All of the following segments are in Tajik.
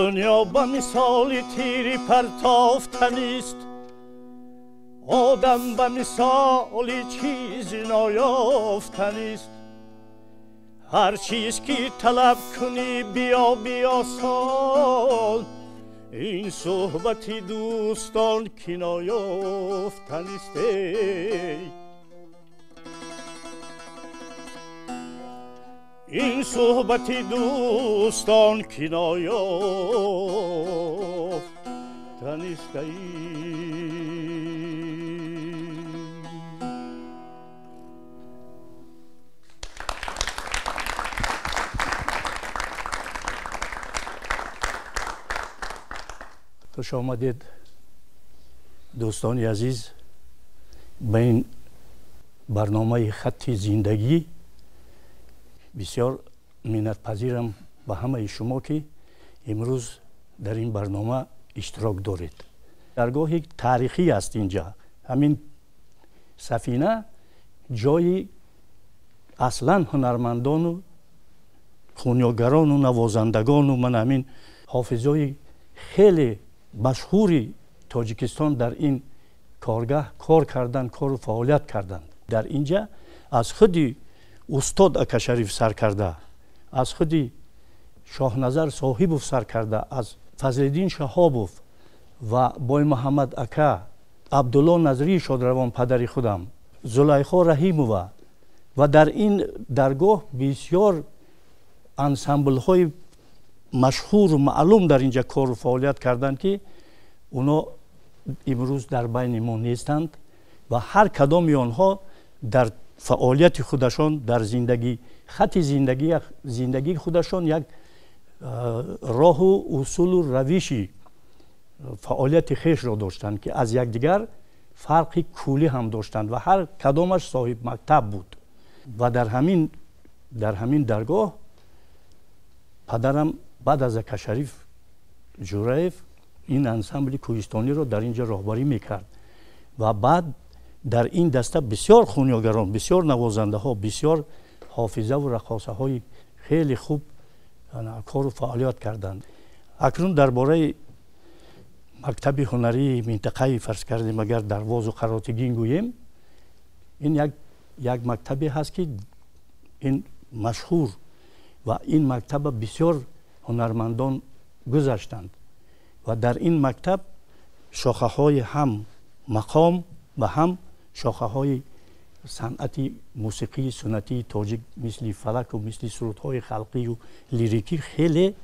Дунё ба мисоли тири партофтанист, одам ба мисоли чизи ноёфтанист. Ҳар чиз ки талаб кунӣ биё биёсон, ин суҳбати дӯстон ки ноёфтанист. Ин суҳбати дӯстон ки ноёфтанист. Хуш омадед дӯстони азиз ба ин барномаи хатти зиндагӣ. Бисёр миннатпазирам ба ҳамаи шумо ки имрӯз дар ин барнома иштирок доред. Даргоҳи таърихӣ аст инҷа. Ҳамин сафина ҷои аслан ҳунармандону хунёгарону навозандагону ман ҳамин ҳофизои хеле машҳури Тоҷикистон дар ин коргаҳ кор карданд, кору фаъолият карданд. Дар инҷа аз худи устод Акашариф сар карда, аз худи Шоҳназар Соҳибов сар карда, аз Фазлиддин Шаҳобов ва Боймуҳаммад ака, Абдулло Назрии шодравон падари худам, Зулайхо Раҳимова ва дар ин даргоҳ бисёр ансамблҳои машҳуру маълум дар инҷа кору фаъолият карданд ки оно имрӯз дар байни мо нестанд ва ҳар кадоми онҳо дар фаъолияти худашон дар зиндагӣ, хати зиндагии худашон як роҳу усулу равиши фаъолияти хешро доштанд ки аз якдигар фарқи куллӣ ҳам доштанд ва ҳар кадомаш соҳиб мактаб буд. Ва дар ҳамин даргоҳ падарам баъд аз Акашариф Ҷураев ин ансамбли кӯҳистониро дар инҷа роҳбарӣ мекард ва баъд дар ин даста бисёр хунёгарон, бисёр навозандаҳо, бисёр ҳофизаву раққосаҳои хеле хуб кору фаъолият карданд. Акнун дар бораи мактаби ҳунарии минтақаи фарз кардем агар Дарвозу Қаротигин гӯем, ин як мактабе ҳаст ки ин машҳур ва ин мактаба бисёр ҳунармандон гузаштанд ва дар ин мактаб шохаҳои ҳам мақом ва ҳам шохаҳои санъати мусиқии суннатии тоҷик мисли фалаку мисли сурудҳои халқию лирикӣ хеле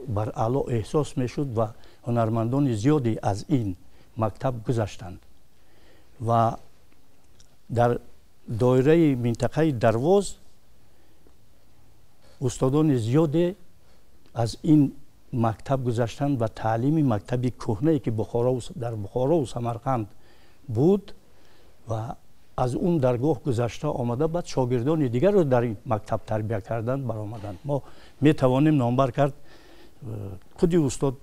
бар аъло эҳсос мешуд ва ҳунармандони зиёде аз ин мактаб гузаштанд. Ва дар доираи минтақаи Дарвоз устодони зиёде аз ин мактаб гузаштанд ва таълими мактаби кӯҳнае ки дар Бухорову Самарқанд буд ва аз он даргоҳ гузашта омада баъд шогирдони дигарро дар ин мактаб тарбия карданд, баромаданд. Мо метавонем номбар кард худи устод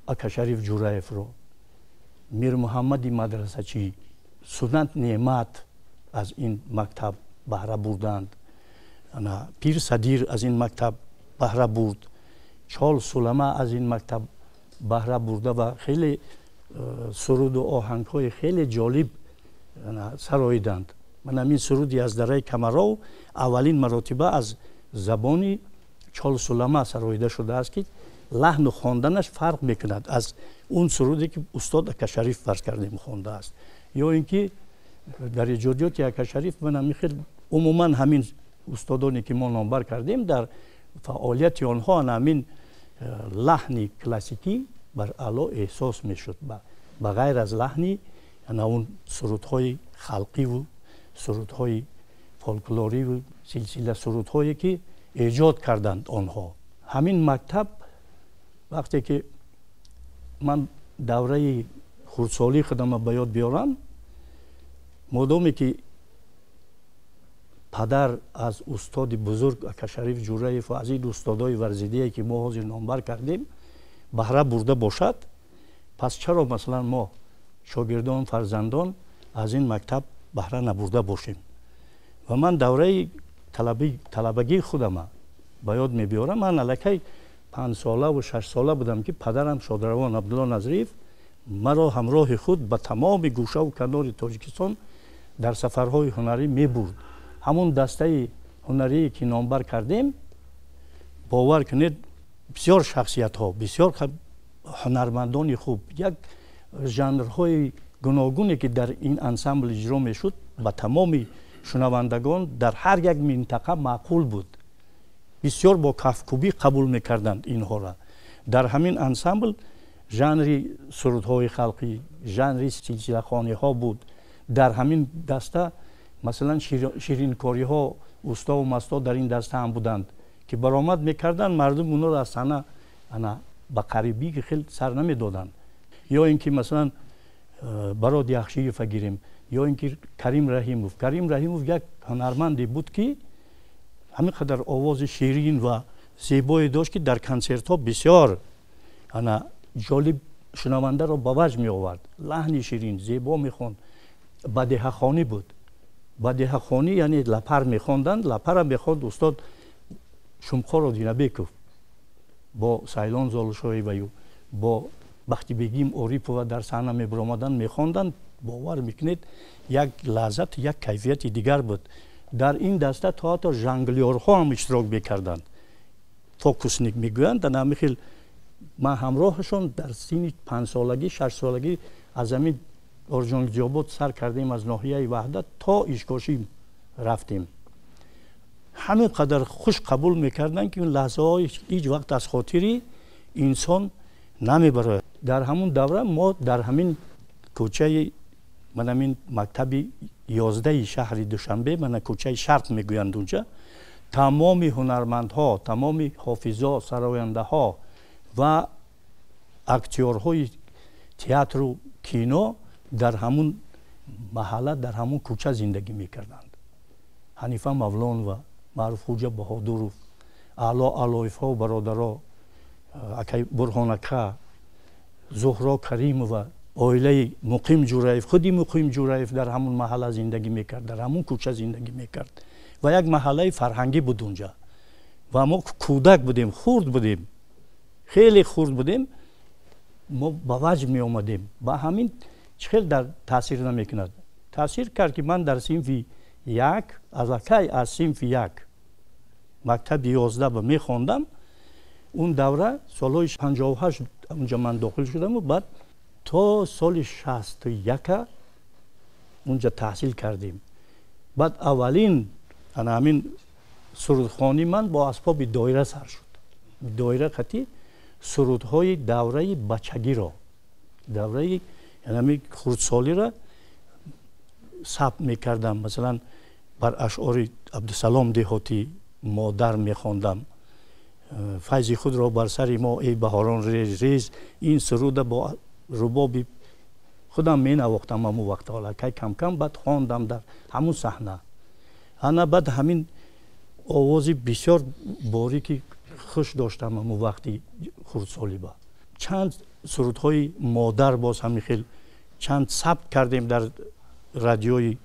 Акашариф Ҷураевро, Мирмуҳаммади Мадрасачӣ, Сунат Неъмат аз ин мактаб баҳра бурданд, Пир Садир аз ин мактаб баҳра бурд, Чол Сулама аз ин мактаб баҳра бурда ва хеле суруду оҳангҳои хеле ҷолиб сароиданд. Ман ҳамин суруди аз дараи Камаров аввалин маротиба аз забони Чол Сулама сароида шудааст ки лаҳну хонданаш фарқ мекунад аз он суруде ки устод Акашариф фарз кардем хондааст. Ё ин ки дар эҷодиёти Акашариф ман ҳамин хел умуман ҳамин устодоне ки мо номбар кардем дар фаъолияти онҳо ҳамин лаҳни классикӣ бар аъло эҳсос мешуд, ба ғайр аз лаҳни он сурудҳои халқиву сурудҳои фолклориву силсила сурудҳое ки эҷод карданд онҳо. Ҳамин мактаб вақте ки ман давраи хурдсолии худамро ба ёд биёрам, модоме ки падар аз устоди бузург Акашариф Ҷураев ва аз ин устодои варзидае ки мо ҳозир номбар кардем баҳра бурда бошад, пас чаро масалан мо шогирдон, фарзандон аз ин мактаб баҳра набурда бошем? Ва ман давраи талабагии худама ба ёд мебиёрам. Ман аллакай 5 сола ва 6 сола будам, ки падарам шодравон Абдулло Назриев маро ҳамроҳи худ ба тамоми гӯшаву канори Тоҷикистон дар сафарҳои ҳунарӣ мебурд. Ҳамон дастаи ҳунарие, ки номбар кардем, бовар кунед, бисёр шахсиятҳо, бисёр ҳунармандони хуб, як жанрҳои гуногуне, ки дар ин ансамбл иҷро мешуд, ба тамоми шунавандагон дар ҳар як минтақа маъқул буд. Бисёр бо кафкӯбӣ қабул мекарданд инҳоро. Дар ҳамин ансамбл жанри сурудҳои халқӣ, жанри силсилахониҳо буд. Дар ҳамин даста, масалан, ширинкориҳо, уставу масто дар ин даста ҳам буданд, ки баромад мекарданд, мардум онҳоро аз саҳна ана ба қарибӣ хел сар намедоданд. Ё ин ки, масалан, Барод Яхшиева гирем, ё ин ки Карим Раҳимов. Карим Раҳимов як ҳунарманде буд, ки ҳамин қадар овози ширин ва зебое дошт, ки дар консертҳо бисёр ана ҷолиб шунавандаро ба ваҷд меовард. Лаҳни ширин, зебо мехонд. Бадеҳахонӣ буд. Бадеҳахонӣ, яъне лапар мехонданд. Лапара мехонд устод Шумқор Одинабеков бо Сайлон Золушоеваю бо Бахтибегим Орипова дар саҳна мебиромаданд, мехонданд. Бовар мекунед, як лаззат, як кайфияти дигар буд. Дар ин даста то ҳатто жонглёрҳо ҳам иштирок мекарданд, фокусник мегӯянд. Ана ҳамин хел ман ҳамроҳашон дар синни 5 солагӣ, 6 солагӣ аз ҳамин Орҷонгиҷобод сар кардем, аз ноҳияи Ваҳдат то Ишкошим рафтем. Ҳамин қадар хуш қабул мекарданд, ки лаҳзаҳо ҳеҷ вақт аз хотири инсон намебарояд. Дар ҳамун давра мо дар ҳамин кӯчаи, ман ҳамин мактаби 11-и шаҳри Душанбе, мана кӯчаи Шарқ мегӯянд, унҷа тамоми ҳунармандҳо, тамоми ҳофизо, сарояндаҳо ва актёрҳои театру кино дар ҳамун маҳалла, дар ҳамун кӯча зиндагӣ мекарданд. Ҳанифа Мавлонова, Маъруфхуҷа Баҳодуров, Аъло Алоевҳо, бародаро, акай Бурҳонака, Зуҳро Каримова, оилаи Муқим Ҷураев, худи Муқим Ҷураев дар ҳамун маҳалла зиндагӣ мекард, дар ҳамун кӯча зиндагӣ мекард. Ва як маҳаллаи фарҳангӣ буд унҷа. Ва мо кӯдак будем, хурд будем, хеле хурд будем. Мо ба ваҷд меомадем. Ба ҳамин чӣ хел дар таъсир намекунад? Таъсир кард, ки ман дар синфи як, аллакай аз синфи як мактаби 11 ба мехондам. Он давра, солҳои 58, унҷа ман дохил шудаму баъд то соли 61-а унҷа таҳсил кардем. Баъд аввалин ана ҳамин сурудхонӣ ман бо асбоби доира сар шуд. Доира қати сурудҳои давраи бачагиро, давраи ҳамин хурдсолиро сабт мекардам. Масалан, бар ашъори Абдусалом Деҳотӣ «Модар» мехондам, «Файзи худро бар сари мо, эй баҳорон, рез, рез». Ин суруда бо рубоби худам менавохтам ҳамун вақт аллакай камкам. Баъд хондам дар ҳамун саҳна. Ана баъд ҳамин овози бисёр борики хуш доштам ҳамун вақти хурдсолиба. Чанд сурудҳои модар боз ҳамин хел чанд сабт кардем дар радиои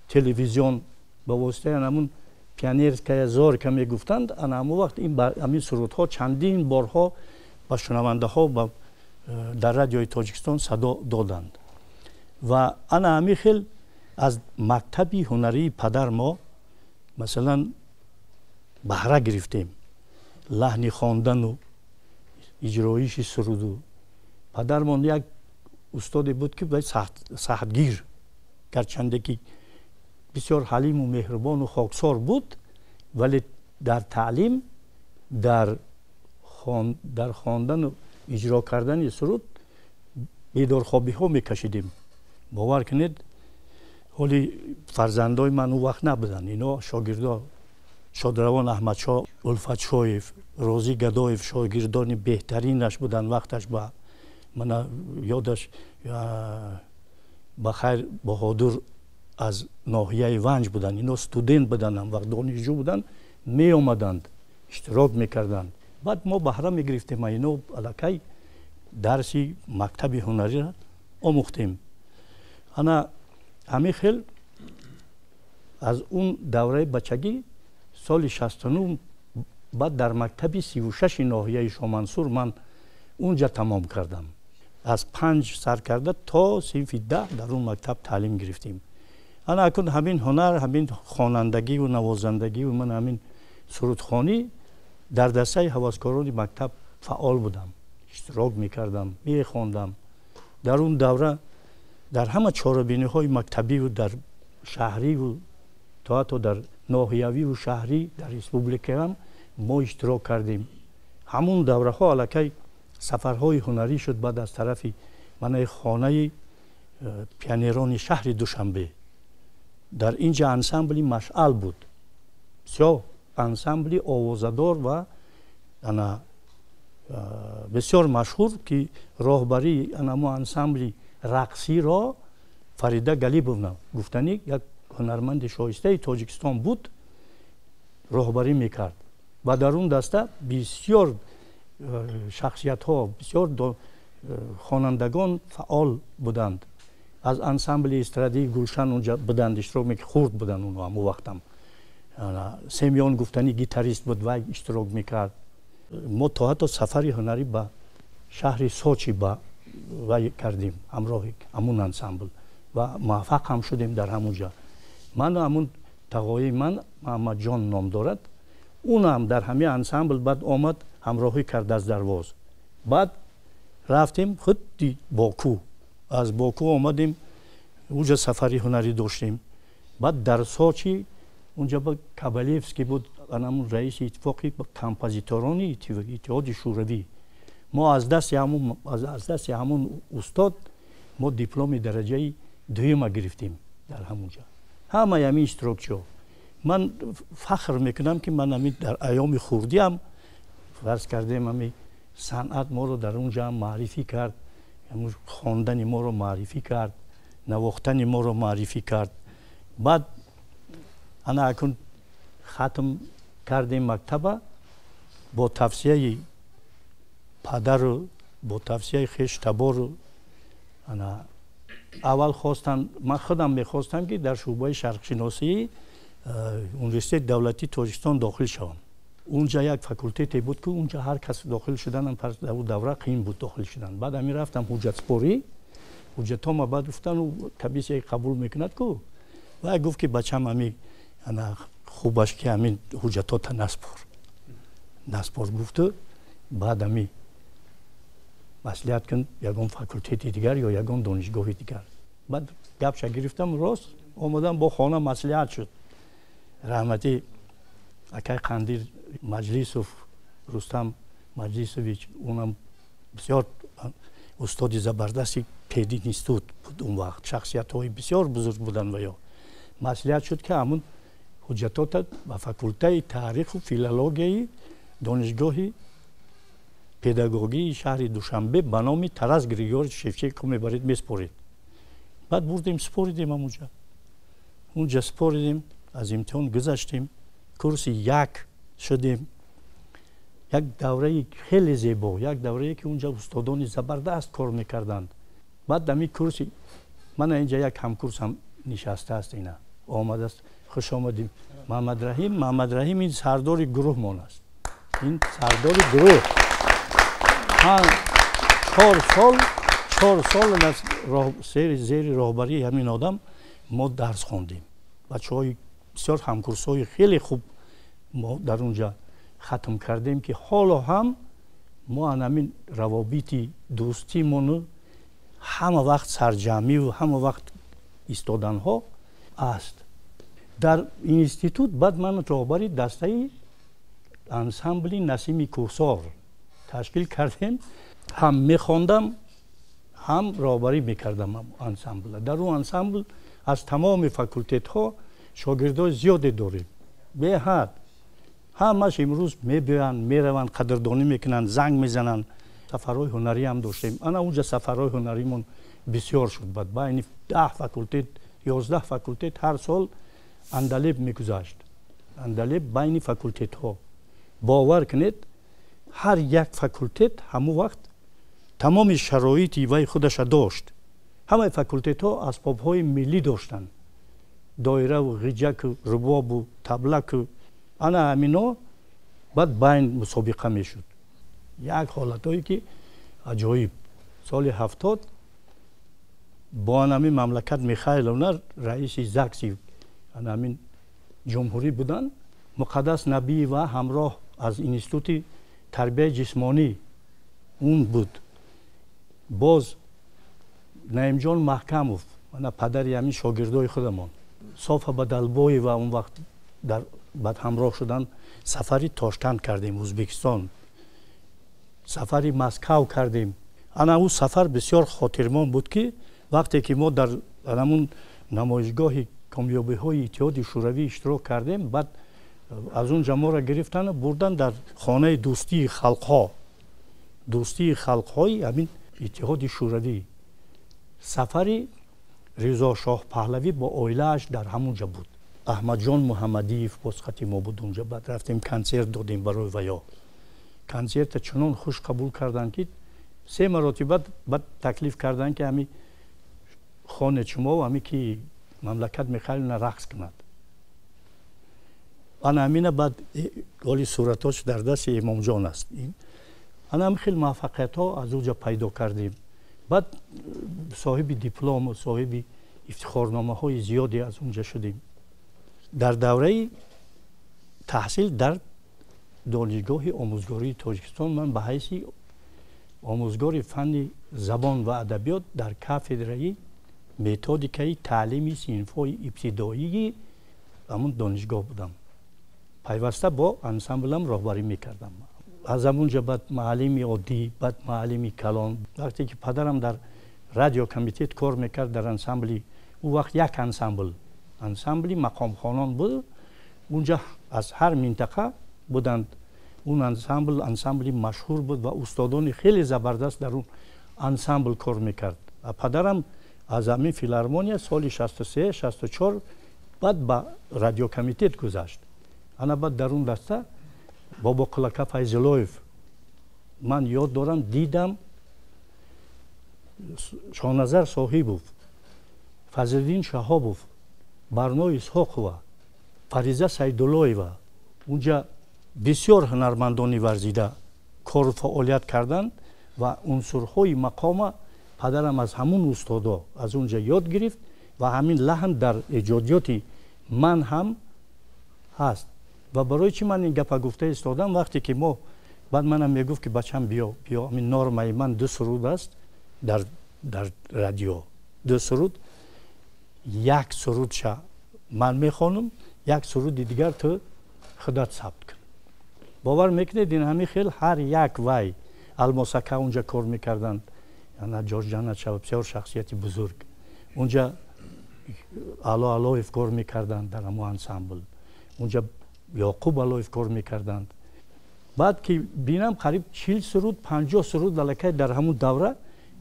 телевизион ба воситаи ҳамун «Пионерская зорька» мегуфтанд. Ана ҳамун вақт ҳамин сурудҳо чандин борҳо ба шунавандаҳо дар Радиои Тоҷикистон садо доданд. Ва ана ҳамин хел аз мактаби ҳунарии падар мо, масалан, баҳра гирифтем, лаҳни хондану иҷроиши суруду. Падармон як устоде буд, ки сахтгир, гарчанде ки бисёр ҳалиму меҳрубону хоксор буд, вале дар таълим, дар хондану иҷро кардани суруд бедорхобиҳо мекашидем. Бовар кунед, ҳоли фарзандои ман он вақт набуданд. Ино шогирдо, шодравон Аҳмадшоҳ Улфатшоев, Розӣ Гадоев шогирдони беҳтаринаш буданд вақташ. Ба мана ёдаш ба хайр, Баҳодур аз ноҳияи Ванҷ буданд. Ино студент буданд ҳам вақт, донишҷӯ буданд, меомаданд, иштирок мекарданд. Баъд мо баҳра мегирифтем, ино аллакай дарси мактаби ҳунариро омӯхтем. Ана ҳамин хел аз он давраи бачагӣ соли 69. Баъд дар мактаби 36 ноҳияи Шомансур ман унҷа тамом кардам. Аз 5 сар карда то синфи 10 дар он мактаб таълим гирифтем. Ана акун ҳамин ҳунар, ҳамин хонандагиву навозандагиву ман ҳамин сурудхонӣ дар дастаи ҳаваскорони мактаб фаъол будам, иштирок мекардам, мехондам. Дар он давра дар ҳама чорабиниҳои мактабиву дар шаҳриву то ҳатто дар ноҳиявиву шаҳрӣ дар республикаам мо иштирок кардем. Ҳамун давраҳо аллакай сафарҳои ҳунарӣ шуд. Баъд аз тарафи манаи хонаи пионерони шаҳри Душанбе дар инҷа ансамбли Машъал буд, бисёр ансамбли овозадор ва ана бисёр машҳур, ки роҳбарии анамо ансамбли рақсиро Фарида Галибовна, гуфтанӣ, як ҳунарманди шоистаи Тоҷикистон буд, роҳбарӣ мекард. Ва дар он даста бисёр шахсиятҳо, бисёр хонандагон фаъол буданд. Аз ансамбли эстрадии Гулшан унҷа буданд, иштирок мекард, хурд буданд онҳо ҳамон вақтам. Семён, гуфтанӣ, гитарист буд, вай иштирок мекард. Мо то ҳатто сафари ҳунарӣ ба шаҳри Сочи ба вай кардем ҳамроҳи ҳамун ансамбл ва муваффақ ҳам шудем дар ҳамун ҷа. Ман ҳамун тағои ман Маҳаммадҷон ном дорад, унам дар ҳамин ансамбл баъд омад, ҳамроҳӣ кард аз Дарвоз. Баъд рафтем худи Боку, аз Боку омадем, уҷа сафари ҳунарӣ доштем. Баъд дар Сочи унҷа ба Кабалевский буд, анамун раиси иттифоқи композиторони Иттиҳоди Шӯравӣ. Мо аз дасти ҳамун устод мо дипломи дараҷаи дуюма гирифтем дар ҳамун ҷа, ҳамаи ҳамин иштирокчиҳо. Ман фахр мекунам, ки ман ҳамин дар айёми хурдиам, фарз кардем, ҳами санъат моро дар он ҷа ҳам маърифӣ кард, хондани моро маърифӣ кард, навохтани моро маърифӣ кард. Баъд ана акун хатм кардем мактаба, бо тавсияи падару бо тавсияи хештабору ана аввал хостанд, ман худам мехостам, ки дар шӯъбаи шарқшиносии Университети давлатии Тоҷикистон дохил шавам. Унҷа як факултете буд, ки унҷа ҳар кас дохил шуданам дар давра қиин буд дохил шудан. Баъд ҳамин рафтам ҳуҷҷатспорӣ, ҳуҷҷатҳома баъд гуфтан, комиссияе қабул мекунад ку, вай гуфт, ки бачам, ҳами ана хубаш, ки ҳамин ҳуҷҷатҳота наспор, наспор, гуфту баъд ҳами маслиҳат кун, ягон факултети дигар ё ягон донишгоҳи дигар. Баъд гапша гирифтам, рост омадам, бо хона маслиҳат шуд. Раҳматӣ акай Қандир Маҷлисов, Рустам Маҷлисович, унам бисёр устоди забардасти пединститут буд он вақт, шахсиятҳои бисёр бузург буданд ва ё маслиҳат шуд, ки ҳамун ҳуҷҷатота ба факултаи таъриху филологияи Донишгоҳи педагогии шаҳри Душанбе ба номи Тарас Григорьевич Шевченко мебаред, меспоред. Баъд бурдем, споридем ҳамунҷа, унҷа споридем, аз имтиҳон гузаштем, курси як шудем. Як давраи хеле зебо, як даврае, ки унҷа устодони забардаст кор мекарданд. Баъд ами курси мана инҷа як ҳамкурсам нишастааст, ина омадааст. Хуш омадем, Маҳамадраҳим. Маҳамадраҳим ин сардори гурӯҳмон аст, ин сардори гурӯҳ. 4 сол, 4 сол зери роҳбарии ҳамин одам мо дарс хондем. Бачаҳои бисёр, ҳамкурсҳои хеле хуб мо дар унҷа хатм кардем, ки ҳоло ҳам мо анамин равобити дӯстимону ҳама вақт сарҷамъиву ҳама вақт истоданҳо аст. Дар институт баъд ман роҳбари дастаи ансамбли Насими Кӯҳсор ташкил кардем. Ҳам мехондам, ҳам роҳбарӣ мекардам ансамбла. Дар он ансамбл аз тамоми факултетҳо шогирдои зиёде дорем, беҳад. Ҳамаш имрӯз мебиёянд, мераванд, қадрдонӣ мекунанд, занг мезананд. Сафарҳои ҳунарӣ ҳам доштем. Ана унҷа сафарҳои ҳунаримон бисёр шуд. Баъд байни 10 факултет, 11 факултет ҳар сол андалеб мегузашт, андалеб байни факултетҳо. Бовар кунед, ҳар як факултет ҳамон вақт тамоми шароити вай худаша дошт. Ҳамаи факултетҳо асбобҳои миллӣ доштанд: доираву ғиҷаку рубобу таблаку ана ҳамино. Баъд байн мусобиқа мешуд. Як ҳолатҳое ки аҷоиб. Соли 70 бо анамин Мамлакат Михайловна, раиси ЗАГСи анамин ҷумҳурӣ буданд, Муқаддас Набиева ҳамроҳ аз институти тарбияи ҷисмонӣ он буд. Боз Наимҷон Маҳкамов, ана падари ҳамин шогирдои худамон, Софа Бадалбоева он вақт дар баъд ҳамроҳ шуданд. Сафари Тошканд кардем, Ӯзбекистон, сафари Москав кардем. Ана ӯ сафар бисёр хотирмон буд, ки вақте ки мо дар ҳамун намоишгоҳи комёбиҳои Иттиҳоди Шӯравӣ иштирок кардем, баъд аз он ҷа моро гирифтану бурдан дар хонаи дӯстии халқҳо, дӯстии халқҳои ҳамин Иттиҳоди Шӯравӣ. Сафари Ризошоҳ Паҳлавӣ бо оилааш дар ҳамун ҷа буд. Аҳмадҷон Муҳаммадиев боз хати мо буд унҷа. Баъд рафтем, консерт додем барои ваё. Консерта чунон хуш қабул карданд, ки се маротиба баъд таклиф карданд, ки ҳами хонед шумо, ҳами ки Мамлакат Михайловна рақс кунад. Ана ҳамина баъд оли суратош дар дасти Имомҷон аст. Ана ҳами хел муваффақиятҳо аз уҷа пайдо кардем. Баъд соҳиби диплому соҳиби ифтихорномаҳои зиёде аз унҷа шудем. Дар давраи таҳсил дар Донишгоҳи омӯзгории Тоҷикистон ман ба ҳайси омӯзгори фанни забон ва адабиёт дар кафедраи методикаи таълими синфҳои ибтидоии ҳамун донишгоҳ будам. Пайваста бо ансамблам роҳбарӣ мекардам. Аз ҳамунҷа баъд муаллими оддӣ, баъд муаллими калон. Вақте ки падарам дар радиокомитет кор мекард, дар ансамбли, ӯ вақт як ансамбл, ансамбли мақомхонон буд, унҷа аз ҳар минтақа буданд. Он ансамбл ансамбли машҳур буд ва устодони хеле забардаст дар он ансамбл кор мекард. Падарам аз ҳамин филармония соли 63, 64 баъд ба радиокомитет гузашт. Ана баъд дар он даста Бобоқулака Файзуллоев ман ёд дорам, дидам, Шоҳназар Соҳибов, Фазлиддин Шаҳобов, Барно Исҳоқова, Фариза Сайдуллоева. Унҷа бисёр ҳунармандони варзида кору фаъолият карданд ва унсурҳои мақома падарам аз ҳамун устодо аз унҷа ёд гирифт ва ҳамин лаҳн дар эҷодиёти ман ҳам ҳаст. Ва барои чӣ ман ин гапа гуфта истодам? Вақте ки мо баъд манам мегуфт, ки бачам, биё, биё, ҳамин нормаи ман ду суруд аст дар радио, ду суруд, як сурудша ман мехонам, як суруди дигар ту худат сабт кун. Бовар мекунед, ин ҳамин хел ҳар як вай Алмосака унҷа кор мекарданд, Ҷорҷанача, бисёр шахсияти бузург, унҷа Ало Алоев кор мекарданд дар ҳамо ансамбл, унҷа Ёқуб Алоев кор мекарданд. Баъд ки бинам, қариб 40 суруд, 50 суруд аллакай дар ҳамун давра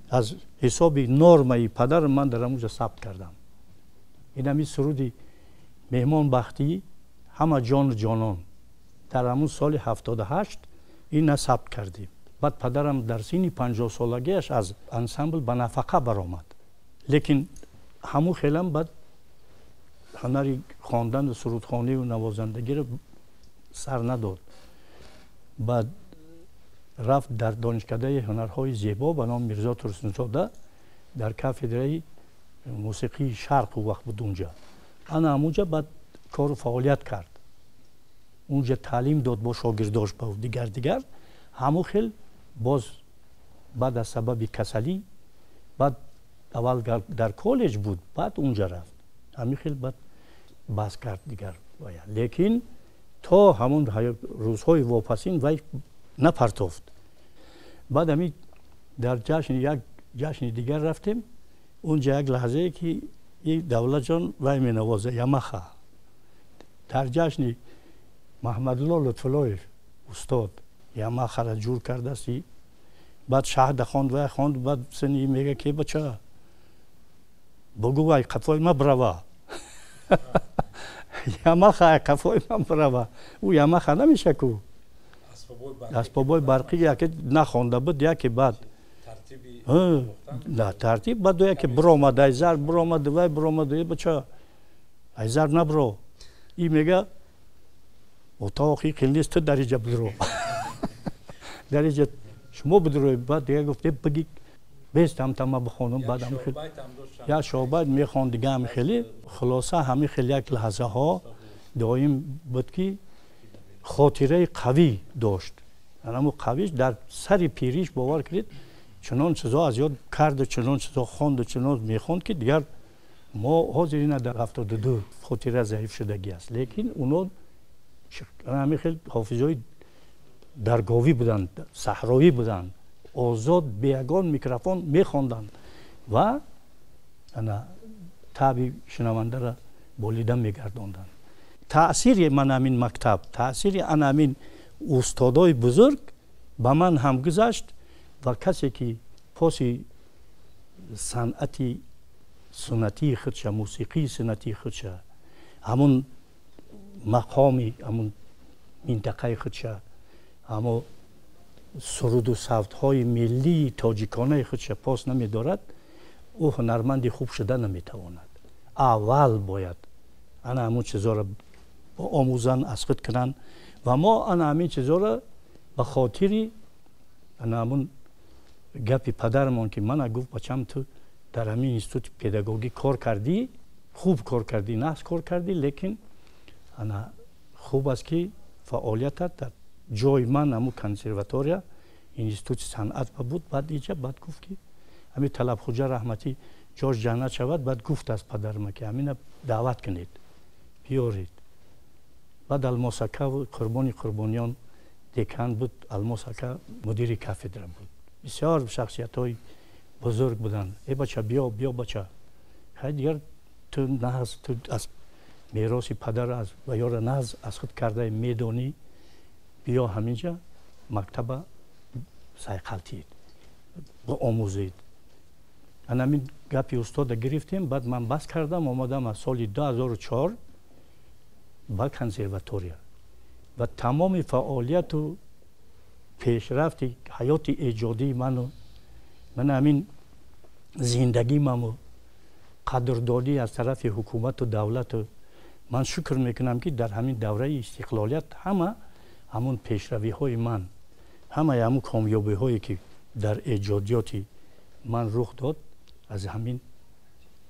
аз ҳисоби нормаи падарам ман дар ҳамунҷа сабт кардам. Ин ҳамин суруди меҳмонбахтӣ, ҳама ҷону ҷонон, дар ҳамун соли 78 ина сабт кардем. Баъд падарам дар синни 50-солагиаш аз ансамбл ба нафақа баромад, лекин ҳамун хелам баъд ҳунари хондану сурудхонию навозандагиро сар надод. Баъд рафт дар Донишкадаи ҳунарҳои зебо ба номи Мирзо Турсунзода, дар кафедраи мусиқии шарқ, ӯ вақт буд унҷа. Ана ҳамунҷа баъд кору фаъолият кард, унҷа таълим дод бо шогирдош, ба дигар дигар. Ҳамун хел боз баъд аз сабаби касалӣ, баъд аввал дар коллеҷ буд, баъд унҷа рафт, ҳамин хел баъд бас кард дигар. Лекин то ҳамун рӯзҳои вопасин вай напартофт. Баъд ҳамин дар ҷашни, як ҷашни дигар рафтем, унҷа як лаҳзае ки и Давлатҷон вай менавоза Ямаха, дар ҷашни Маҳмадулло Лутфуллоев устод Ямахара ҷур кардааст. Баъд шаҳда хонд, вай хонд. Баъд сини мега, ки бача, бугӯ, ай қафои ма бирава, Ямаха ай қафои ман бирава. Ӯ Ямаха намеша ку, асбобои барқӣ, яке нахонда буд, яке баъд тартиб, баъд яке биромад, ай зарб биромад, вай биромад, бача, ай зарб набиро. И мега Отоқи хел нест, ту дар иҷа бидро, дар иҷа шумо бидроед. Баъд дига гуфт, биги бест ҳамта ма бихонам. Баъд як шоҳбайт мехонд, дига ҳами хеле. Хулоса, ҳами хел як лаҳзаҳо доим буд, ки хотираи қавӣ дошт. Анамо қавиш дар сари пириш, бовар кунед, чунон чизо аз ёд карду, чунон чизо хонду, чунон мехонд, ки дигар мо ҳозир ина дар 72 хотира заиф шудагӣ аст, лекин уно ҳамин хел ҳофизҳои дарговӣ буданд, саҳроӣ буданд, озод бе ягон микрофон мехонданд ва ана таби шунавандаро болида мегардонданд. Таъсири ман ҳамин мактаб, таъсири ана ҳамин устодои бузург ба ман ҳам гузашт. Ва касе ки поси санъати суннатии худша, мусиқии суннатии худша, ҳамун мақоми ҳамун минтақаи худша, ҳамо суруду савтҳои миллии тоҷиконаи худша пос намедорад, ӯ ҳунарманди хуб шуда наметавонад. Аввал бояд ана ҳамун чизоро омӯзанд, аз худ кунанд. Ва мо ана ҳамин чизоро ба хотири ана ҳамун гапи падарамон, ки мана гуфт: «Бачам, ту дар ҳамин институти педагогӣ кор кардӣ, хуб кор кардӣ, нағз кор кардӣ, лекин ана хуб аст, ки фаъолиятат дар ҷои ман ҳамун консерватория, институти санъат буд». Баъд иҷа баъд гуфт, ки ҳамин Талабхуҷа раҳматӣ, ҷош ҷаннат шавад, баъд гуфт аз падарма, ки ҳамина даъват кунед, биёред. Баъд Алмос ака, Қурбони Қурбониён, декан буд, Алмос ака мудири кафедра буд, бисёр шахсиятҳои бузург буданд. «Э бача, биё, биё, бача, хай дигар ту нағз, ту аз мероси падар аз ваёра нағз аз худ кардаи, медонӣ, биё ҳаминҷа мактаба сайқал тиед, омӯзед». Анамин гапи устода гирифтем. Баъд ман бас кардам, омадам аз соли 2004 ба консерватория ва тамоми фаъолияту пешрафти ҳаёти эҷодии ману ман ҳамин зиндагимаму қадрдонӣ аз тарафи ҳукумату давлату, ман шукр мекунам, ки дар ҳамин давраи истиқлолият ҳама ҳамун пешравиҳои ман, ҳамаи ҳамун комёбиҳое, ки дар эҷодиёти ман рух дод, аз ҳамин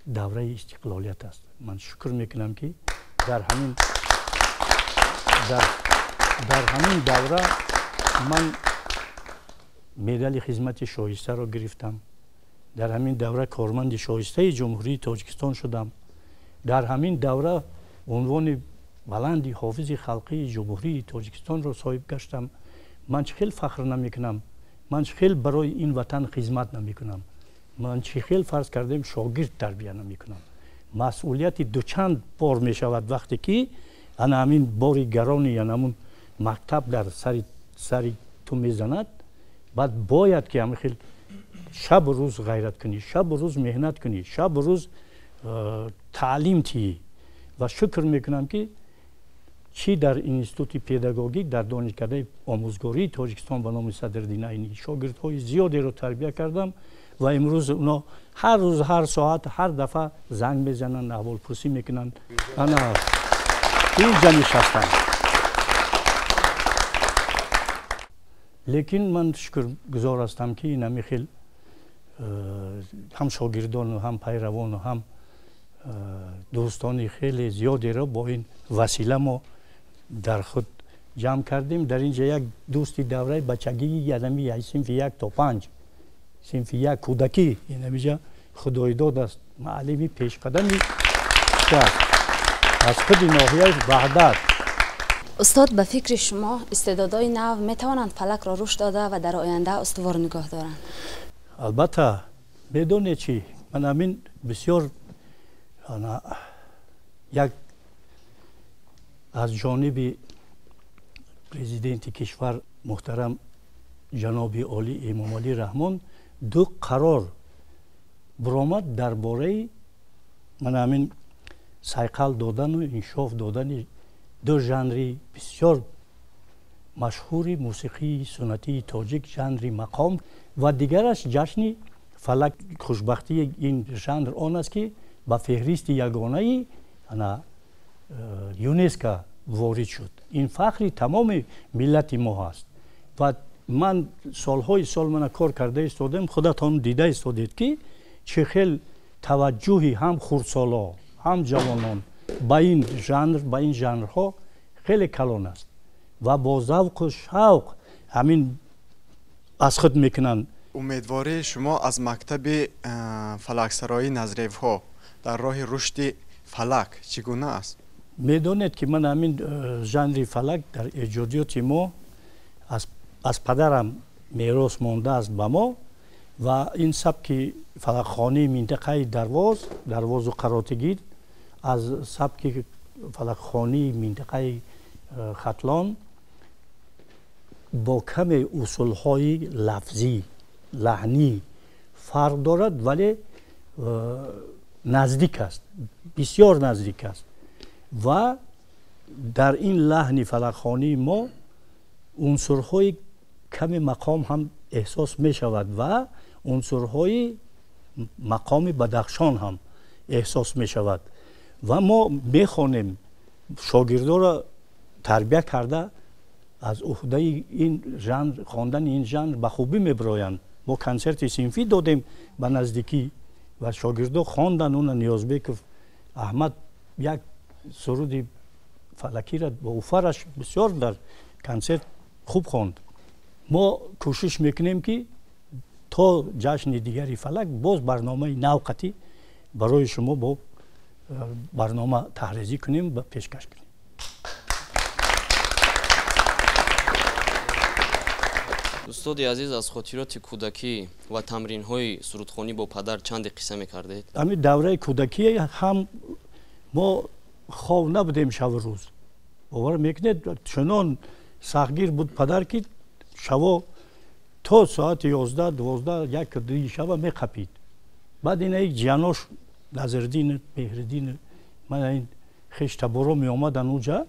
давраи истиқлолият аст. Ман шукр мекунам, ки дар ҳамин давра ман медали хизмати шоистаро гирифтам, дар ҳамин давра корманди шоистаи Ҷумҳурии Тоҷикистон шудам, дар ҳамин давра унвони баланди ҳофизи халқии Ҷумҳурии Тоҷикистонро соҳиб гаштам. Ман чӣ хел фахр намекунам? Ман чӣ хел барои ин ватан хизмат намекунам? Ман чӣ хел, фарз кардем, шогирд тарбия намекунам? Масъулияти дучанд бор мешавад, вақте ки ана ҳамин бори гарони ана ҳамун мактаб дар сари ту мезанад. Баъд бояд ки ҳамин хел шабу рӯз ғайрат кунӣ, шабу рӯз меҳнат кунӣ, шабу рӯз таълим тиҳӣ. Ва шукр мекунам, ки чӣ дар институти педагогӣ, дар Донишкадаи омӯзгории Тоҷикистон ба номи Садриддин Айнӣ шогирдҳои зиёдеро тарбия кардам ва имрӯз оно ҳар рӯз, ҳар соат, ҳар дафъа занг мезананд, аҳволпурсӣ мекунанд, ана инҷа нишастанд. Лекин ман шукргузор ҳастам, ки инами хел ҳам шогирдону, ҳам пайравону, ҳам дӯстони хеле зиёдеро бо ин васила мо дар худ ҷамъ кардем. Дар ин ҷа як дӯсти давраи бачагии, янами синфи 1 то 5, синфи 1, кӯдакӣ, инамиҷа Худоидод аст, муаллими пешқадами аз худи ноҳияи Ваҳдат. Устод, ба фикри шумо, истеъдодҳои нав метавонанд фалакро рушд дода ва дар оянда устувор нигоҳ доранд? Албатта. Медонед чӣ, ман ҳамин бисёр як аз ҷониби президенти кишвар муҳтарам ҷаноби олӣ Эмомалӣ Раҳмон ду қарор буромад дар бораи ман ҳамин сайқал додану инкишоф додани ду жанри бисёр машҳури мусиқии суннатии тоҷик, жанри мақом ва дигараш ҷашни фалак. Хушбахтии ин жанр он аст, ки ба феҳристи ягонаи ана ЮНЕСКО. ворид шуд. Ин фахри тамоми миллати мо ҳаст. Ва ман солҳои сол мана кор карда истодем, худатон дида истодед, ки чӣ хел таваҷҷӯҳи ҳам хурдсоло, ҳам ҷавонон ба ин жанр, ба ин жанрҳо хеле калон аст ва бо завқу шавқ ҳамин аз худ мекунанд. Умедвории шумо аз мактаби фалаксароии Назриевҳо дар роҳи рушди фалак чӣ гуна аст? Медонед, ки ман ҳамин жанри фалак дар эҷодиёти мо аз падарам мерос мондааст ба мо ва ин сабки фалакхонии минтақаи Дарвоз, Дарвозу Қаротигир, аз сабки фалакхонии минтақаи Хатлон бо каме усулҳои лафзӣ, лаҳнӣ фарқ дорад, вале наздик аст, бисёр наздик аст. Ва дар ин лаҳни фалакхонии мо унсурҳои каме мақом ҳам эҳсос мешавад ва унсурҳои мақоми Бадахшон ҳам эҳсос мешавад. Ва мо мехонем шогирдоро тарбия карда аз уҳдаи ин жанр, хондани ин жанр ба хубӣ мебироянд. Мо консерти синфӣ додем ба наздикӣ ва шогирдо хонданд. Уна Ниёзбеков Аҳмад як суруди фалакиро бо уфараш бисёр дар консерт хуб хонд. Мо кӯшиш мекунем, ки то ҷашни дигари фалак боз барномаи навқатӣ барои шумо бо барнома таҳризӣ кунем ва пешкаш кунем. Устоди азиз, аз хотироти кӯдакӣ ва тамринҳои сурудхонӣ бо падар чанде қисса мекардед? Ҳамин давраи кӯдакӣ ҳам мо хов набудем шаву рӯз. Бовар мекунед, чунон сахтгир буд падар, ки шаво то соати 11, 12, 1, 2 шава меқапид. Баъд ина як ҷанош Назирдин, Меҳриддин, мана ин хештаборо меомадан уҷа.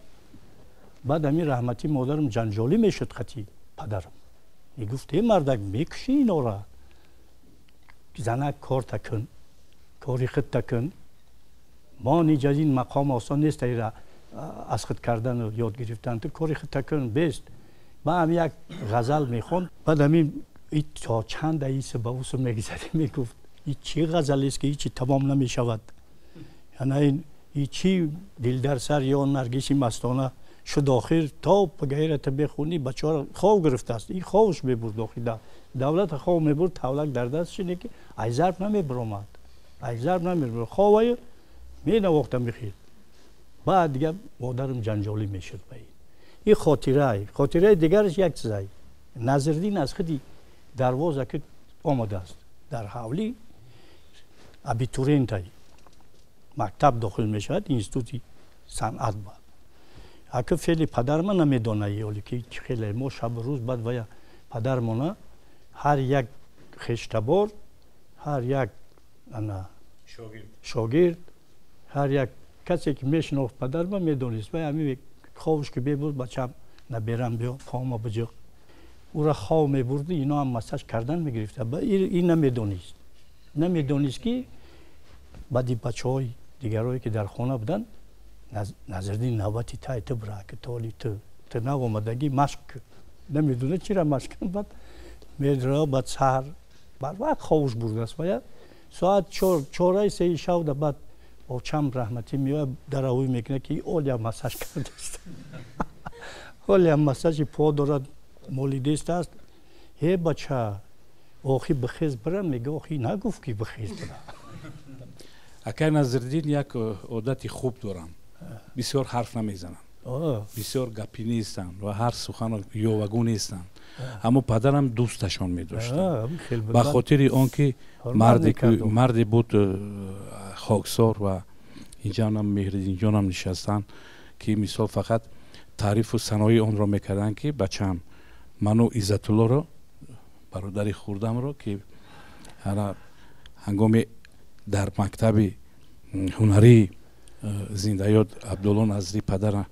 Баъд ҳамин раҳматӣ модарам ҷанҷолӣ мешуд қати падарам. Мегуфт: э мардак, мекушӣ инора, занак корта кун, кори худта кун, мо ниҷ аз ин мақом осон нест ира аз худ кардану ёд гирифтан, ту кори худта кун, бест. Ман ҳам як ғазал мехонд. Баъд ҳамин то чанд аиса ба усу мегзарӣ, мегуфт: и чӣ ғазалест, ки ҳичи тамом намешавад? Ана ин и чӣ дил дар сар ё наргиси мастона шуд, охир то пагайрата бехунӣ бачаҳоро хов гирифтааст. И ховш мебурд, охир давлата хов мебурд, тавлак дар дастшине, ки ай зарб намебиромад, ай зарб намебиромад, ховаю менавохта мехел. Баъд дига модарам ҷанҷолӣ мешуд ба ин. Ин хотирае. Хотираи дигараш як чизай. Назирдин аз худи Дарвоза ки омадааст, дар ҳавлӣ абитуриентай мактаб дохил мешавад, институти санъат ба. Ака феъли падарма намедона, ёли ки чӣ хеле мо шабу рӯз баъд вая падармона ҳар як хештабор, ҳар як ана шогирд, ҳар як касе ки мешинохт падарма, медонист. Вай ҳамин ховш ки бебурд, бачам наберам, биё пома биҷиқ, ӯра хов мебурди, ино ҳам массаж кардан мегирифта. Ин намедонист, ки баъди бачаҳои дигарое ки дар хона буданд, Назирдин навбати тай ту бира, ки толи ту нав омадагӣ, машқ. Намедона чира машқ. Баъд медра, баъд саҳар барвақт ховуш бурдааст вая соат 4-аи 3 шавда. Баъд очам раҳматӣ меояд, даравӯй мекунад, ки олия массаж кардааст, олия массажи по дорад, молидест аст. Э бача, охи бихез бира, мега, охи нагуфт, ки бихез бира. Акай Назирдин як одати хуб дорам: бисёр ҳарф намезанам, бисёр гапӣ нестанд ва ҳар сухану ёвагӯ нестанд, аммо падарам дӯсташон медоштам ба хотири он ки марде буд хоксор. Ва инҷанам Меҳриддинҷонам нишастанд, ки мисол фақат таърифу санои онро мекарданд, ки бачаам ману Иззатуллоро, бародари хурдамро, ки ҳангоми дар мактаби ҳунарии зиндаёд Абдулло Назри падара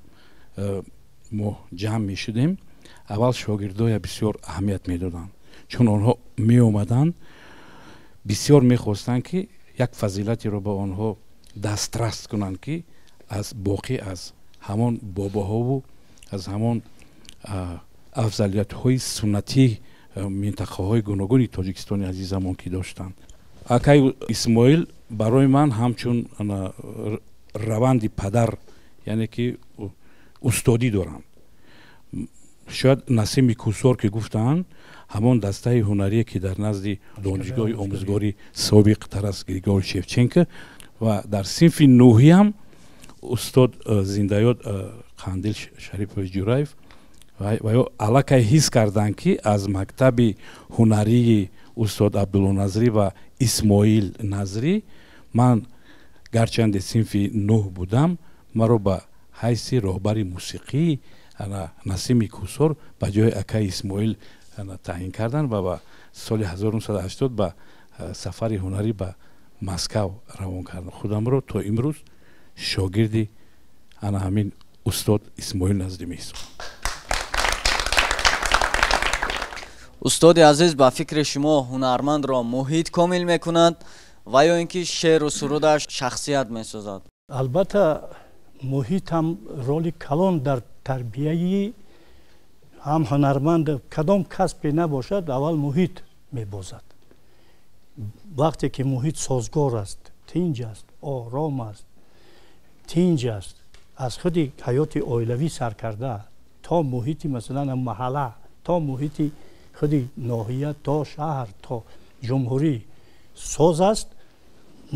мо ҷамъ мешудем, аввал шогирдоя бисёр аҳамият медоданд, чун онҳо меомаданд, бисёр мехостанд, ки як фазилатеро ба онҳо дастрас кунанд, ки аз боқӣ аз ҳамон бобоҳову аз ҳамон афзалиятҳои суннатии минтақаҳои гуногуни Тоҷикистони азизамон ки доштанд. Акай Исмоил барои ман ҳамчун раванди падар, яъне ки устодӣ доранд. Шояд Насими Кӯсор ки гуфтаанд, ҳамон дастаи ҳунарие ки дар назди донишгоҳи омӯзгори собиқ Тарас Григорий Шевченко ва дар синфи нӯҳиам устод зиндаёд Қандил Шарипович Ҷураев ва ё аллакай ҳис карданд, ки аз мактаби ҳунарии устод Абдулло Назрӣ ва Исмоил Назрӣ ман гарчанде синфи нӯҳ будам, маро ба ҳайси роҳбари мусиқии Насими Кӯсор ба ҷои акаи Исмоил таъин карданд ва ба соли 1980 ба сафари ҳунарӣ ба Москав равон кардам. Худамро то имрӯз шогирди ана ҳамин устод Исмоил Назрӣ меҳисобам. Устоди азиз, ба фикри шумо ҳунармандро муҳит комил мекунад ва ё ин ки шеъру сурудаш шахсият месозад? Албатта, муҳит ҳам роли калон дар тарбияи ҳам ҳунарманд, кадом касбе набошад, аввал муҳит мебозад. Вақте ки муҳит созгор аст, тинҷ аст, ором аст, тинҷ аст, аз худи ҳаёти оилавӣ сар карда то муҳити масалан маҳалла, то муҳити худи ноҳия, то шаҳр, то ҷумҳурӣ соз аст,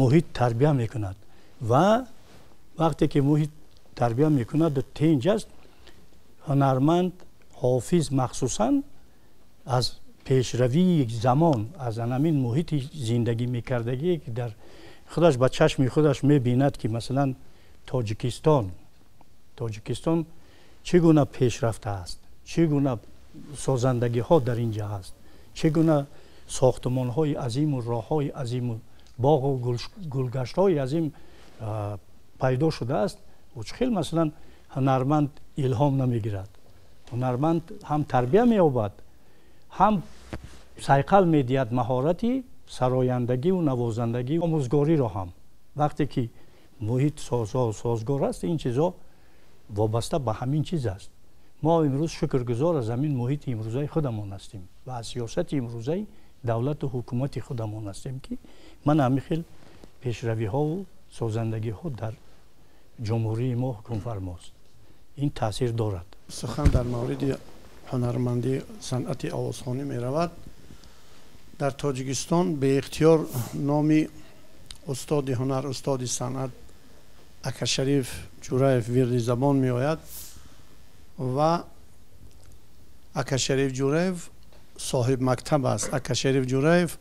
муҳит тарбия мекунад. Ва вақте ки муҳит тарбия мекунад, тинҷ аст, ҳунарманд ҳофиз махсусан аз пешравии замон, аз ҳамин муҳити зиндагӣ мекардагие ки дар худаш ба чашми худаш мебинад, ки масалан Тоҷикистон чӣ гуна пешрафта аст, чӣ гуна созандагиҳо дар ин ҷа ҳаст, чӣ гуна сохтмонҳои азиму роҳҳои азиму боғу гулгаштҳои азим пайдо шудааст. Чӣ хел масалан ҳунарманд илҳом намегирад? Ҳунарманд ҳам тарбия меёбад, ҳам сайқал медиҳад маҳорати сарояндагиву навозандагӣ, омӯзгориро ҳам. Вақте ки муҳит созгор аст, ин чизо вобаста ба ҳамин чиз аст. Мо имрӯз шукргузор аз ҳамин муҳити имрӯзаи худамон ҳастем ва аз сиёсати имрӯзаи давлату ҳукумати худамон ҳастем, ки ман ҳамин хел пешравиҳову созандагиҳо дар ҷумҳурии мо ҳукмфармост. Ин таъсир дорад. Сухан дар мавриди ҳунармандӣ, санъати овозхонӣ меравад. Дар Тоҷикистон беихтиёр номи устоди ҳунар, устоди санъат Акашариф Ҷураев вирди забон меояд ва Акашариф Ҷураев соҳиб мактаб аст. Акашариф Ҷураев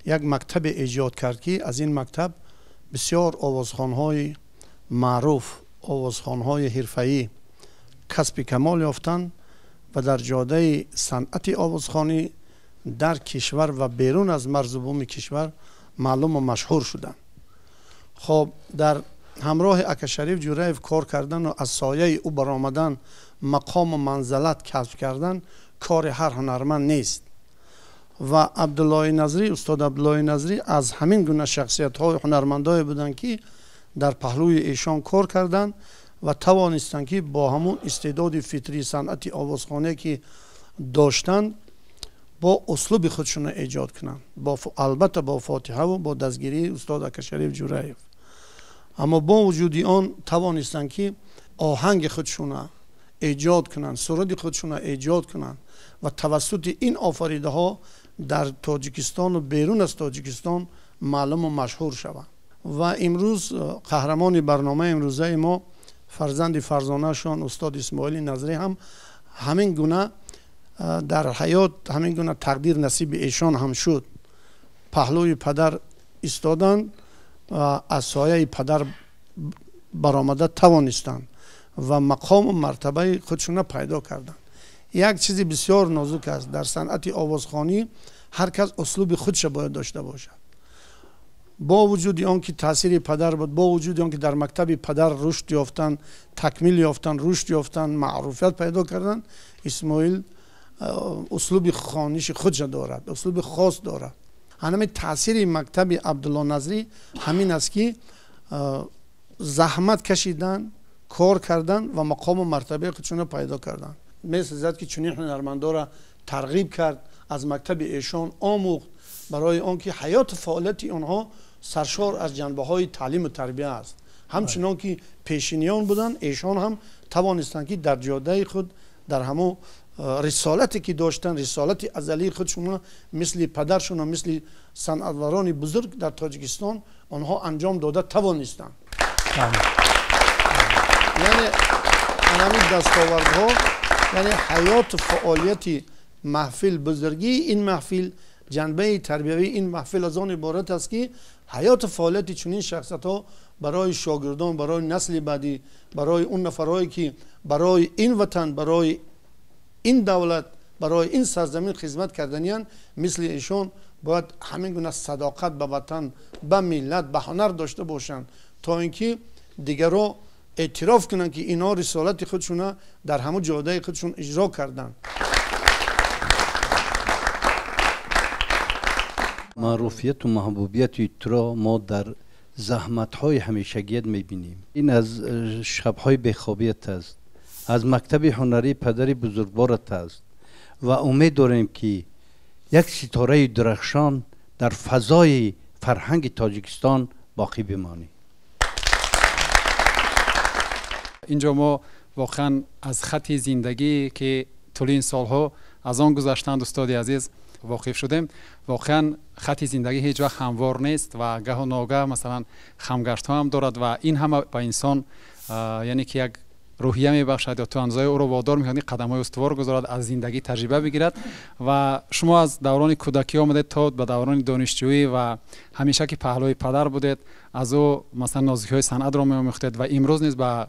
як мактабе эҷод кард, ки аз ин мактаб бисёр овозхонҳои маъруф, овозхонҳои ҳирфаӣ касби камол ёфтанд ва дар ҷодаи санъати овозхонӣ дар кишвар ва берун аз марзу буми кишвар маълуму машҳур шуданд. Хоб, дар ҳамроҳи Акашариф Ҷураев кор кардану аз сояи ӯ баромадан, мақому манзалат касб кардан кори ҳар ҳунарманд нест. Ва Абдуллои Назрӣ, устод Абдуллои Назрӣ аз ҳамин гуна шахсиятҳои ҳунармандое буданд, ки дар паҳлӯи эшон кор карданд ва тавонистанд, ки бо ҳамун истеъдоди фитрии санъати овозхоние ки доштанд, бо услуби худшона эҷод кунанд, албатта бо фотиҳаву бо дастгирии устод Акашариф Ҷураев. Аммо бо вуҷуди он тавонистанд, ки оҳанги худшона эҷод кунанд, суруди худшона эҷод кунанд ва тавассути ин офаридаҳо дар Тоҷикистону берун аз Тоҷикистон маълуму машҳур шаванд. Ва имрӯз қаҳрамони барномаи имрӯзаи мо, фарзанди фарзонаашон устод Исмоили Назрӣ ҳам ҳамин гуна дар ҳаёт, ҳамин гуна тақдир насиби эшон ҳам шуд. Паҳлӯи падар истоданд ва аз сояи падар баромада тавонистанд ва мақому мартабаи худшона пайдо карданд. Як чизи бисёр нозук аст дар санъати овозхонӣ, ҳар кас услуби худша бояд дошта бошад. Бо вуҷуди он ки таъсири падар буд, бо вуҷуди он ки дар мактаби падар рушд ёфтанд, такмил ёфтанд, рушд ёфтанд, маъруфият пайдо карданд, Исмоил услуби хониши худша дорад, услуби хос дорад. Ҳамин таъсири мактаби Абдулло Назрӣ ҳамин аст, ки заҳмат кашидан, кор карданд ва мақому мартабаи худшонро пайдо карданд. Месазад ки чунин ҳунармандоро тарғиб кард, аз мактаби эшон омӯхт, барои он ки ҳаёту фаъолияти онҳо саршор аз ҷанбаҳои таълиму тарбия аст. Ҳамчунон ки пешиниён буданд, эшон ҳам тавонистанд ки дар ҷодаи худ, дар ҳамон рисолате ки доштанд, рисолати азалии худшонро мисли падаршон ва мисли санъатварони бузург дар Тоҷикистон онҳо анҷом дода тавонистанд. Яъне ҳамин дастовардҳо, яъне ҳаёту фаъолияти маҳфил, бузургии ин маҳфил, ҷанбаи тарбиявии ин маҳфил аз он иборат аст ки ҳаёту фаъолияти чунин шахсиятҳо барои шогирдон, барои насли баъдӣ, барои он нафарҳое ки барои ин ватан, барои ин давлат, барои ин сарзамин хизмат карданиянд, мисли эшон бояд ҳамин гуна садоқат ба ватан, ба миллат, ба ҳунар дошта бошанд, то ин ки дигарро эътироф кунанд ки инҳо рисолати худшона дар ҳамон ҷодаи худшон иҷро карданд. Маъруфияту маҳбубияти туро мо дар заҳматҳои ҳамешагият мебинем. Ин аз шабҳои бехобият аст, аз мактаби ҳунарии падари бузургворат аст ва умед дорем ки як ситораи дурахшон дар фазои фарҳанги Тоҷикистон боқӣ бимонӣ. Инҷо мо воқеан аз хати зиндагӣ ки тӯли ин солҳо аз он гузаштанд, устоди азиз, воқиф шудем. Воқеан хати зиндагӣ ҳеҷ вақт ҳамвор нест ва гаҳу ногаҳ масалан хамгаштҳо ҳам дорад ва ин ҳама ба инсон яъне ки як рӯҳия мебахшад ё то андозае ӯро водор мекунад ки қадамҳои устувор гузорад, аз зиндагӣ таҷриба бигирад. Ва шумо аз даврони кӯдакӣ омадед то ба даврони донишҷӯӣ ва ҳамеша ки паҳлӯи падар будед, аз ӯ масалан нозикиҳои санъатро меомӯхтед ва имрӯз низ ба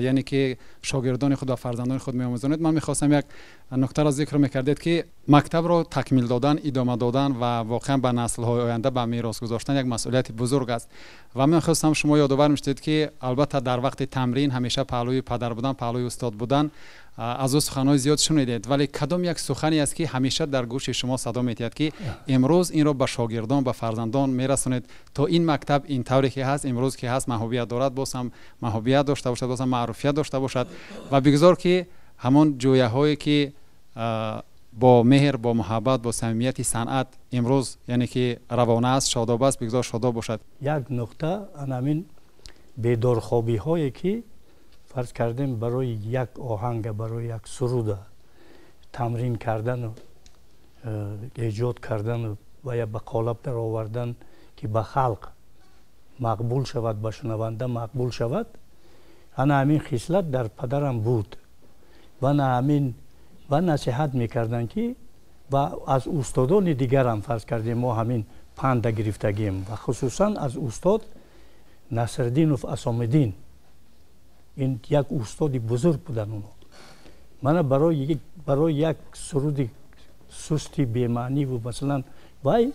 яъне ки шогирдони худ ва фарзандони худ меомӯзонед. Ман мехостам як нуктаро зикр мекардед ки мактабро такмил додан, идома додан ва воқеан ба наслҳои оянда ба мерос гузоштан як масъулияти бузург аст. Ва ман хостам шумо ёдовар мешудед ки албатта дар вақти тамрин ҳамеша паҳлӯи падар будан, паҳлӯи устод будан, аз ӯ суханҳои зиёд шунидед, вале кадом як сухане аст ки ҳамеша дар гӯши шумо садо метиҳад ки имрӯз инро ба шогирдон, ба фарзандон мерасонед то ин мактаб ин тавре ки ҳаст, имрӯз ки ҳаст, маҳбубият дорад, боз ҳам маҳбубият дошта бошад, боз ҳам маъруфият дошта бошад ва бигзор ки ҳамон ҷӯяҳое ки бо меҳр, бо муҳаббат, бо самимияти санъат имрӯз яъне ки равона аст, шодоб аст, бигзор шодоб бошад. Як нуқта ҳамин бедорхобиҳое ки фарз кардем барои як оҳанга, барои як суруда тамрин кардану эҷод кардану ва я ба қолаб даровардан ки ба халқ мақбул шавад, ба шунаванда мақбул шавад, ана ҳамин хислат дар падарам буд ва на ҳамин ва насиҳат мекарданд ки ва аз устодони дигарам фарз кардем мо ҳамин панда гирифтагием ва хусусан аз устод Насриддинов Асомиддин. Ин як устоди бузург буданд онҳо. Мана барои як суруди сусти бемаъниву масалан вай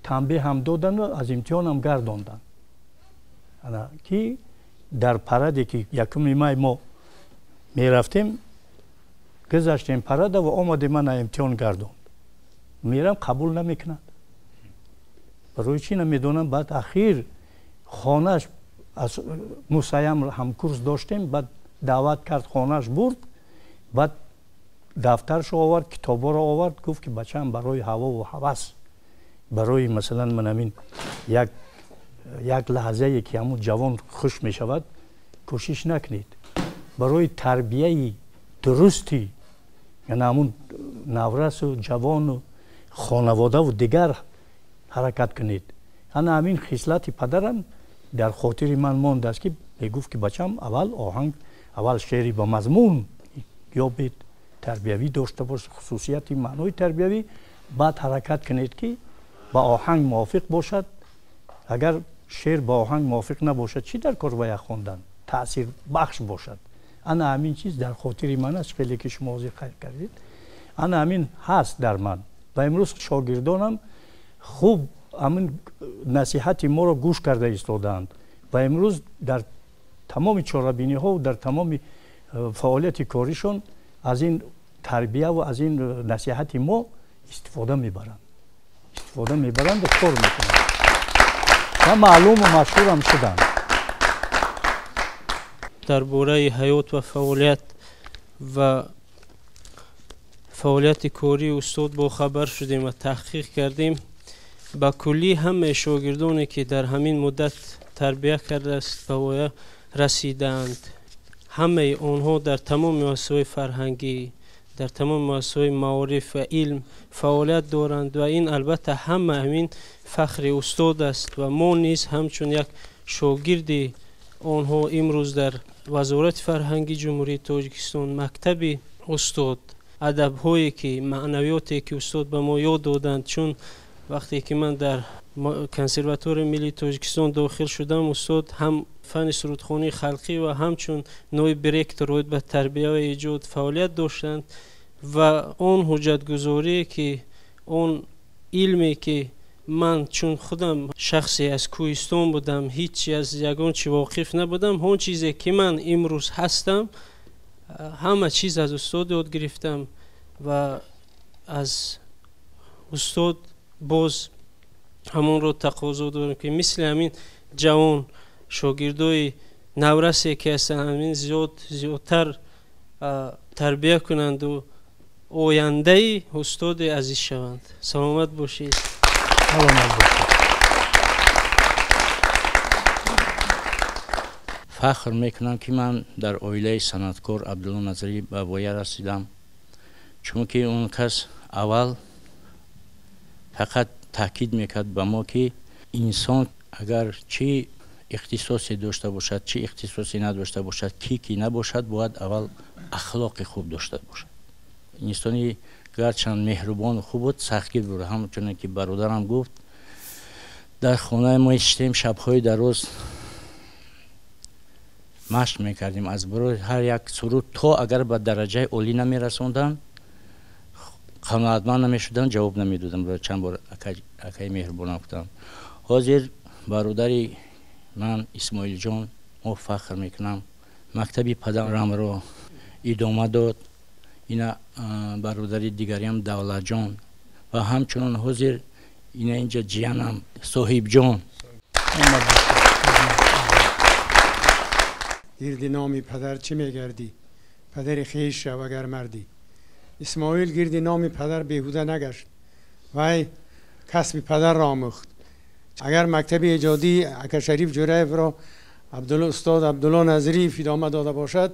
танбеҳ ҳам доданду аз имтиҳонам гардонданд. Ана ки дар параде ки 1 май мо мерафтем, гузаштем парада ва омадем, мана имтиҳон гардонд. Мерам қабул намекунад. Барои чӣ намедонам. Баъд ахир хонаш аз Мусаям ҳамкурс доштем, баъд даъват кард, хонаш бурд, баъд дафтаршо овард, китобҳоро овард, гуфт ки бачаам барои ҳавову ҳавас, барои масалан ман ҳамин як лаҳзае ки ҳамун ҷавон хуш мешавад кӯшиш накунед, барои тарбияи дурусти яъне ҳамун наврасу ҷавону хонаводаву дигар ҳаракат кунед. Ана ҳамин хислати падарам дар хотири ман мондааст ки мегуфт ки бачам аввал оҳанг, аввал шеъри ба мазмун ёбед, тарбиявӣ дошта бошад, хусусияти маънои тарбиявӣ, баъд ҳаракат кунед ки ба оҳанг мувофиқ бошад. Агар шеър ба оҳанг мувофиқ набошад, чӣ дар кор бояд хондан? Таъсирбахш бошад. Ана ҳамин чиз дар хотири ман аст, хеле ки шумо ҳозир қайд кардед. Ана ҳамин ҳаст дар ман ва имрӯз шогирдонам хуб ҳамин насиҳати моро гӯш карда истодаанд ва имрӯз дар тамоми чорабиниҳо дар тамоми фаъолияти коришон аз ин тарбия ва аз ин насиҳати мо истифода мебаранд, истифода мебаранд ва кор мекунанд ва маълуму машҳурам шуданд. Дар бораи ҳаёт ва фаъолият ва фаъолияти кории устод бохабар шудем ва таҳқиқ кардем. Ба куллӣ ҳамаи шогирдоне ки дар ҳамин муддат тарбия кардааст ба воя расидаанд, ҳамаи онҳо дар тамоми муассисаҳои фарҳангӣ, дар тамоми муассисаҳои маориф ва илм фаъолият доранд ва ин албатта ҳама ҳамин фахри устод аст ва мо низ ҳамчун як шогирди онҳо имрӯз дар Вазорати фарҳанги Ҷумҳурии Тоҷикистон мактаби устод, адабҳое ки маънавиёте ки устод ба мо ёд доданд, чун вақте ки ман дар консерваторияи миллии Тоҷикистон дохил шудам, устод ҳам фанни сурудхонии халқӣ ва ҳамчун ноиби ректор оид ба тарбия ва эҷод фаъолият доштанд ва он ҳуҷҷатгузорие ки он илме ки ман чун худам шахсе аз кӯҳистон будам, ҳеҷ аз ягон чи воқиф набудам, он чизе ки ман имрӯз ҳастам ҳама чиз аз устод ёд гирифтам ва аз устод боз ҳамонро тақозо дорам ки мисли ҳамин ҷавон шогирдои наврасе ки ҳастанд ҳамин зиёдтар тарбия кунанду ояндаи устоди азиз шаванд. Саломат бошед. Саломат бошед. Фахр мекунам ки ман дар оилаи санъаткор Абдулло Назарӣ ба воя расидам, чунки он кас аввал фақат таъкид мекард ба мо ки инсон агар чӣ ихтисосе дошта бошад, чӣ ихтисосе надошта бошад, ки ки набошад, бояд аввал ахлоқи хуб дошта бошад. Инсони гарчанд меҳрубону хуб буд, сахтгир буд. Ҳамчунон ки бародарам гуфт, дар хонаи мо шитем шабҳои дароз машқ мекардем аз барои ҳар як суруд, то агар ба дараҷаи олӣ намерасонданд, қаноатманд намешуданд, ҷавоб намедодам. Чанд бор акаи меҳрубонам гуфтам. Ҳозир бародари ман Исмоилҷон, мо фахр мекунам, мактаби падарамро идома дод. Ина бародари дигариам Давлатҷон ва ҳамчунон ҳозир ина инҷа ҷиянам Соҳибҷон. Гирди номи падар чӣ мегардӣ? Падари хеш шав агар мардӣ. Исмоил гирди номи падар беҳуда нагашт, вай касби падарро омӯхт. Агар мактаби эҷодии ака Шариф Ҷӯраевро устод Абдулло Назриев идома дода бошад,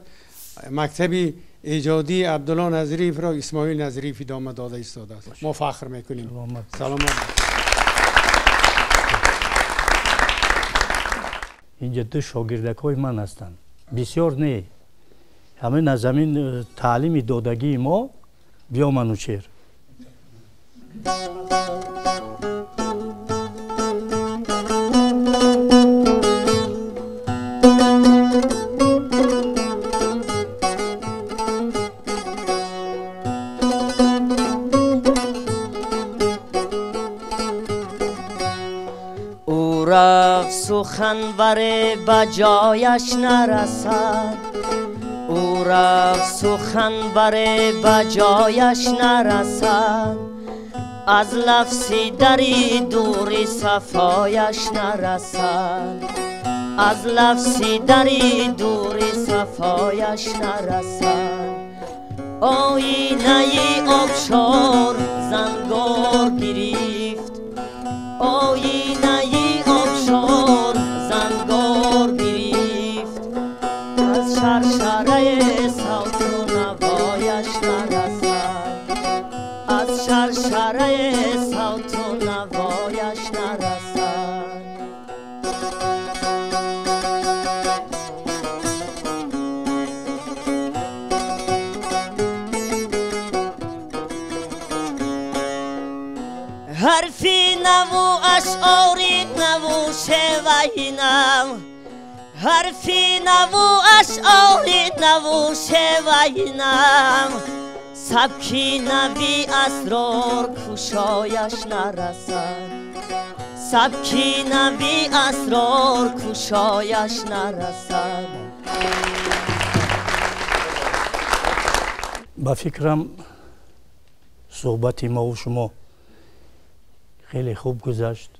мактаби эҷодии Абдулло Назриевро Исмоил Назриев идома дода истодааст. Мо фахр мекунем. Саломат. Инҷа ду шогирдакҳои ман ҳастанд. Бисёр не, ҳамин аз ҳамин таълими додагии мо биё Манучер. سخنور به جایش نرسد، او رفت سخنور به جایش نرسد، از لفظی دری دوری صفایش نرسد، از لفظی دری دوری صفایش نرسد. آینه آبشار زنگار گرفت، آینه آبشار زنگار گرفت، از شرشره صوت و نوایش نرسد، از شرشره صوت و نوایش نرسد. حرفی نو اشعاری نو شوهی نو، حرفی نو اشعاری نو شوهی نو، سبکی نوی اسرار کشایش نرسد، سبکی نوی اسرار کشایش نرسد. ба фикрам суҳбати мову шумо хеле хуб гузашт,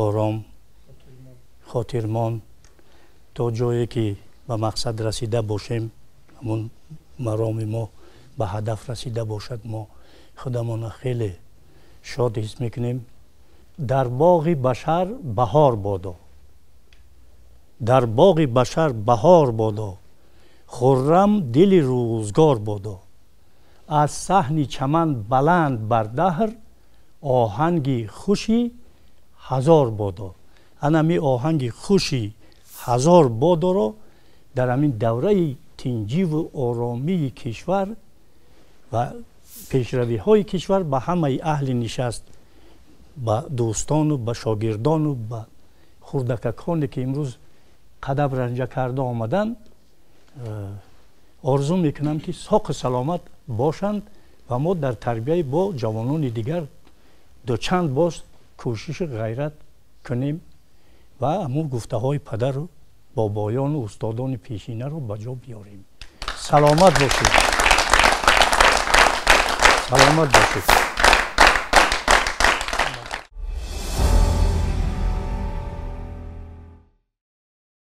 ором, хотирмон, то ҷое ки Ба мақсад расида бошем, ҳамун мароми мо ба ҳадаф расида бошад, мо худамона хеле шод ҳис мекунем. Дар боғи башар баҳор бодо, дар боғи башар баҳор бодо, хуррам дили рӯзгор бодо. Аз саҳни чаман баланд бар даҳр оҳанги хуши ҳазор бодо. Анами оҳанги хуши ҳазор бодоро дар ҳамин давраи тинҷиву оромии кишвар ва пешравиҳои кишвар ба ҳамаи аҳли нишаст, ба дӯстону ба шогирдону ба хурдакаконе ки имрӯз қадам ранҷа карда омаданд, орзу мекунам ки соқу саломат бошанд ва мо дар тарбияи бо ҷавонони дигар дучанд боз кӯшишу ғайрат кунем ва ҳамун гуфтаҳои падару бобоёну устодони пешинаро ба ҷо биёрем. Саломат бошед, саломат бошед.